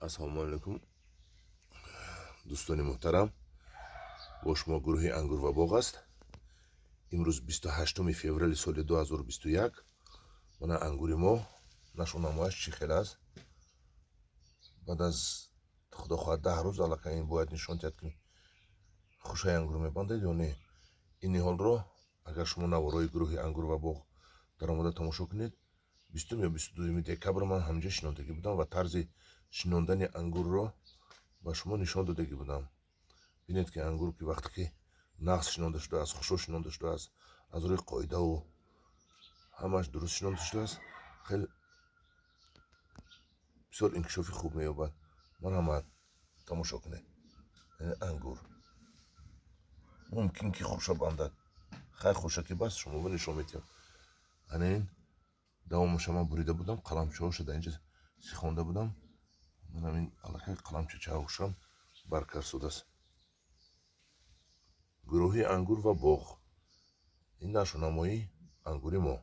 Ассалому алайкум, дӯстони муҳтарам. Бо шумо гурӯҳи «Ангур ва боғ» аст. Имрӯз 28 феврали соли 2021. Мана ангури мо, нашонамояш чӣ хел аст. Баъд аз, худо хоҳад, 10 рӯз аллакай ин бояд нишон диҳад, ки хушаи ангур мебандад ё не. Ин ниҳолро, агар шумо наворҳои гурӯҳи «Ангур ва боғ» даромада тамошо кунед, 20 ё 22 декабр ман ҳамҷа шинондагӣ будам ва тарзи шинондани ангурро ба шумо нишон додагӣ будам. Бинед, ки ангур, ки вақте ки нағз шинонда шудааст, хушо шинонда шудааст, аз рӯи қоидаву ҳамааш дуруст шинонда шудааст, хеле бисёр инкишофи хуб меёбад. Марҳамат, тамошо кунед. Ангур мумкин ки хуша бандад. Хай, хуша ки бас, шумо нишон медиҳам. Ана ин давомаша ман бурида будам, қаламчаҳоша дар инҷа сихонда будам. Манам ин аллакай қаламчачаҳошам баркарсудааст. Гурӯҳи «Ангур ва боғ», ин нашонамоии ангури мо.